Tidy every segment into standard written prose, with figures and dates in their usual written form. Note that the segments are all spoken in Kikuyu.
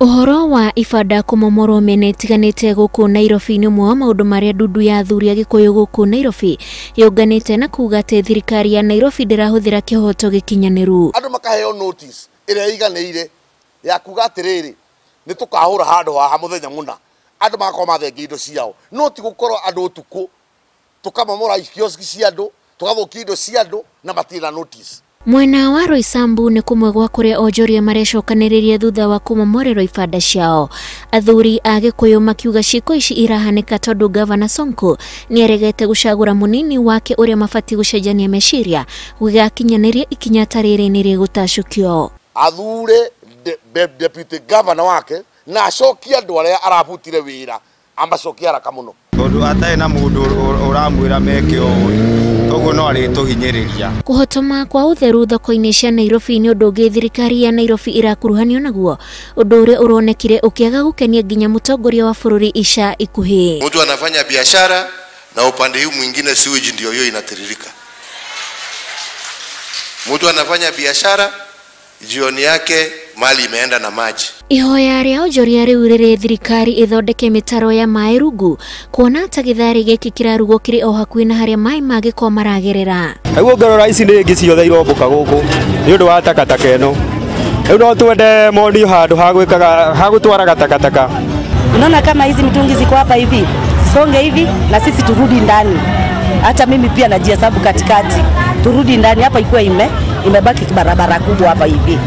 Ũhoro wa ibanda kũmomorwo mĩena ĩtiganĩte gũkũ Nairobi nĩ ũmwe wa maũndũ marĩa ndundu ya athuri a Gĩkũyũ gũkũ Nairobi yũnganĩte na kuga atĩ thirikari ya Nairobi ndĩrahũthĩra kĩhoto gĩkinyanĩru. Andũ makaheo notice ĩrĩa ĩiganĩire ya kuga atĩrĩrĩ, nĩ tũkahũra handũ haha mũthenya mũna, andũ magakorwo mathengia indo ciao, no ti gũkorwo andũ ũtukũ tũkamomora kioski cia andũ, tũgathũkia indo cia andũ na matirĩ na notice. Mwena wa Roysambu nĩ kũmwe gwa kũrĩa onjoria marecokanĩrĩria thutha wa kũmomorerwo ibanda ciao. Athuri a Gĩkũyũ makiuga ciĩko ici irahanĩka tondũ Gavana Sonko nĩaregete gũcagũra mũnini wake ũrĩa mabatiĩ gũcenjania meciria gũgakinyanĩria ikinya ta rĩrĩ nĩ rĩgũtacũkio. Athure deputy governor wake na acokie andũ arĩa arabutire wĩra, amacokie haraka mũno, tondũ atarĩ na mũndũ ũramwĩra meke ũũ, toguo no arĩtũhinyĩrĩria. Kũhotoma kwa ũtheru thoko-inĩ cia Nairobi nĩ ũndũ ũngĩ thirikari ya Nairobi ĩrakuruhanio naguo, ũndũ ũrĩa ũronekire ũkĩaga gũkenia nginya mũtongoria wa bũrũri ica ikuhĩ. Mtu anafanya biashara na upande huu mwingine sewage ndio hiyo inatiririka. Mtu anafanya biashara jioni yake mali imeenda na maji. Ihoya rĩa onjoria rĩu rĩrĩ thirikari ĩthondeke mĩtaro ya maĩ rungu kuona ta gĩtharĩ gĩkĩ kĩrarugwo kĩrĩ o hakuhĩ na harĩa maĩ ma gĩko maragerera. Rĩu ũngĩrora ici nĩ ingĩ ciothe irombũka gũkũ nĩ ũndũ wa takataka ĩno. Rĩu no twende monio handũ ha gwĩkaga ha gũtwaraga takataka. Unaona kama hizi mitungi ziko hapa hivi, songe hivi na sisi turudi ndani. Hata mimi pia najihesabu katikati. Turudi ndani hapa ikuwa imebaki barabara kubwa hapa hivi.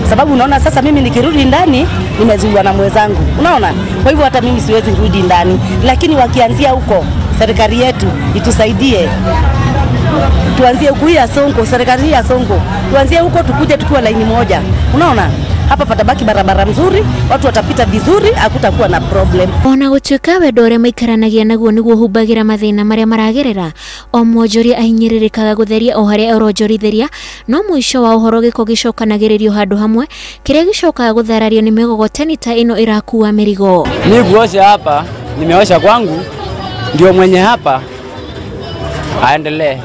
Sababu unaona sasa mimi nikirudi ndani nimezuiwa na mwenzangu. Unaona? Kwa hivyo hata mimi siwezi rudi ndani. Lakini wakianzia huko serikali yetu itusaidie. Tuanzie huku ya Sonko, serikali ya Sonko. Tuanzie huko tukuje tukiwa laini moja. Unaona? Hapa patabaki barabara mzuri, watu watapita vizuri, hakutakuwa na problem. Ona gũtuĩka wendo ũrĩa maikaranagia naguo nĩguo humbagĩra mathĩna marĩa maragerera, o mwonjoria ahinyĩrĩrĩkaga gũtheria o harĩa aronjorithĩria, no mũico wa ũhoro gĩko gĩcokanagĩrĩrio handũ hamwe, kĩrĩa gĩcokaga gũtharario nĩ mĩgogoteni ta ĩno ĩrakua mĩrigo. Mimi kuosha hapa, nimeosha kwangu, ndio mwenye hapa aendelee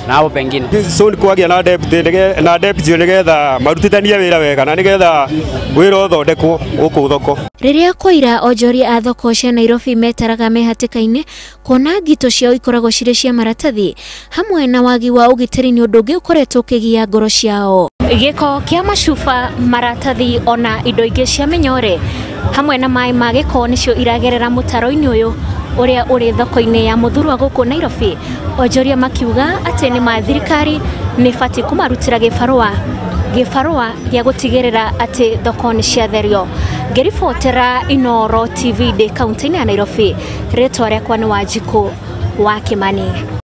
na hapo pengine. So ni kwagia na deputy na deputy nigetha marutithanie wira wega na nigetha wira uthondekwo guku thoko. Rĩrĩa kwaira onjoria a thoko cia Nairobi metaraga me hatĩka-inĩ kuona ngito ciao ikoragwo cirĩ cia maratathi hamwe na wagi wa ũgitĩri nĩ ũndũ ũngĩ ũkoretwo ũkĩgia ngoro ciao. Gĩko kĩa macuba, maratathi ona indo ingĩ cia mĩnyore hamwe na maĩ ma gĩko nĩcio iragerera mũtaro-inĩ ũyũ ũrĩa ũrĩ thoko-inĩ ya Muthurwa gũkũ Nairobi. Onjoria makiuga atĩ nĩ ma thirikari nĩ batiĩ kũmarutĩra gĩbarũa gĩa gũtigĩrĩra atĩ thoko nĩ ciatherio. Ngĩribotera Inooro TV ndĩ kaunti-inĩ ya Nairobi, rĩtwa rĩakwa nĩ Wanjikũ wa Kĩmani.